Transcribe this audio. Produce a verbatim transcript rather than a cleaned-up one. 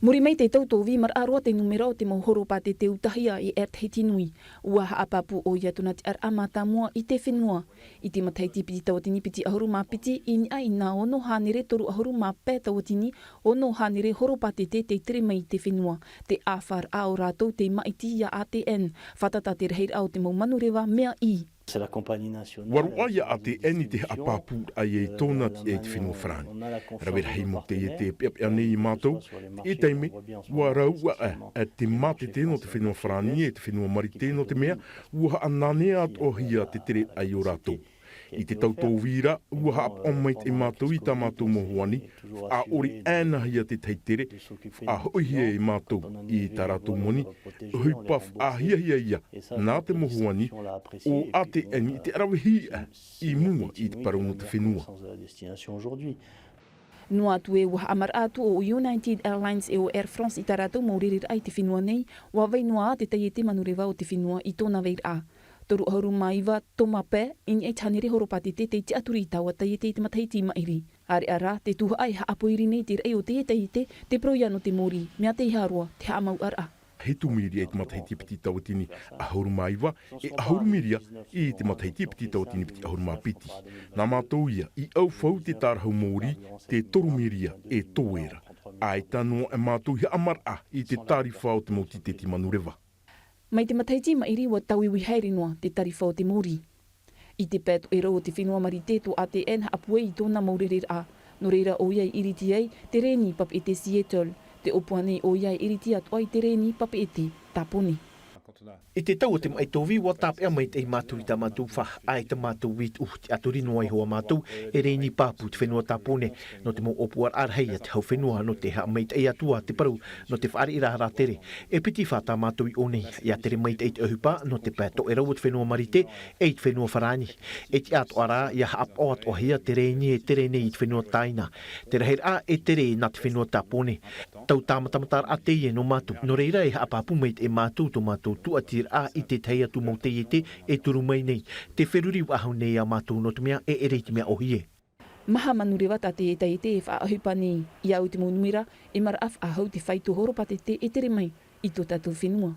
Muri mai te tau tōvī, maraʻa roa te nūmera o te mau horopātete ʻutahia e Air Tahiti Nui. Ua haʻapāpū ʻoia tōna tiʻaraʻa mātāmua i te fenua. I te matahiti piti tauatini piti ʻahuru mā piti, i niʻa i nā ono hānere toru ʻahuru mā pae tauatini, ono hānere horopātete tei tere mai i te fenua. Te ʻāfaraʻa o rātou tei māʻiti ia A T N. Fātata te rahiraʻa o te mau manureva, mea ʻī. Ua roaʻa ia A T N i te haʻapāpūraʻa i tōna tiʻa i te fenua Farāni. Rave rahi mau taiete e peʻapeʻa nei ia mātou, i te taime, ua rau aʻe te mātete nō te fenua Farāni e te fenua Marite, nō te mea, ua haʻananea atoʻahia te tereraʻa o rātou. I te tau tōvī ra, ua haʻapaʻo maitaʻi mātou i tā mātou mau hoani, faʻaʻori ʻānaʻanahia te tahi tere, faʻahoʻihia e mātou i tā rātou moni, ʻohipa faʻahiahia ia, nā te mau hoani, o A T N i te ʻaravihi aʻe i mua i te parau nō te fenua. Noa atu ē, ua haʻamaraʻa atu ʻo United Airlines e ʻo Air France i tā rātou mau rereraʻa i te fenua nei, ua vai noa ā te taiete manureva o te fenua i tōna vairaʻa. Toru ʻahuru mā iva toma pae, i niʻa i te hānere horopātete tei tiʻaturi i taua taiete i te matahiti maʻiri. ʻAreʻa rā, te tuhaʻa e haʻapoiri nei te raʻi o teie taiete, te parau ia nō te mōrī, mea teiaha roa te haʻamauʻaraʻa. Hitu miria i te matahiti piti tauatini ʻahuru mā iva, e ʻahuru miria i te matahiti piti tauatini piti ʻahuru mā piti. Nā mātou ia i ʻaufau te tārahu mōrī, te toru miria e toe ra. ʻAita noa e mātou i haʻamaraʻa i te tārifa o te mau tīteti manureva. Mai te matahiti maʻiri, ua tauiui haere noa te tārifa o te mōrī. I te pae toʻerau o te fenua Marite, tō A T N haʻapūai i tōna mau rereraʻa. Nō reira ʻoia i ʻiriti ai te rēni papeʻete Seattle. Tē ʻōpua nei ʻoia e ʻiriti atoʻa i te rēni papeʻete Tāpōnē. I te tau o te maʻi tōvī, ua tāpeʻa maitaʻi mātou i tā mātou fā, ʻaita mātou i tuʻu tiʻaturi noa iho ā mātou e rēni pāpū te fenua Tāpōnē, nō te mau ʻōpuaraʻa rahi a te hau fenua nō te haʻamaitaʻi atu ā te parau nō te fāriʻi rātere. E piti fā tā mātou i ʻō nei, ʻia tere maitaʻi te ʻohipa nō te pae toʻerau o te fenua Marite, e i te fenua Farāni. E tiʻa atoʻa rā, ʻia haʻapaʻo atoʻahia te rēni e tere nei i te fenua Tāina. Te rahiraʻa e tere nā te fenua Tāpōnē. Tau tāmatamataraʻa teie nō mātou. Nō reira, e haʻapāpū maitaʻi mātou tō mātou tūʻatiraʻa i te tahi atu mau taiete e turu mai nei. Te feruri faʻahou nei ā mātou nō te mea e ʻere i te mea ʻōhie. Maha manureva tā te taiete e faʻaʻohipa nei. ʻIa au i te mau nūmera, e maraʻa faʻahou te fāito horopātete e tere mai i tō tātou fenua.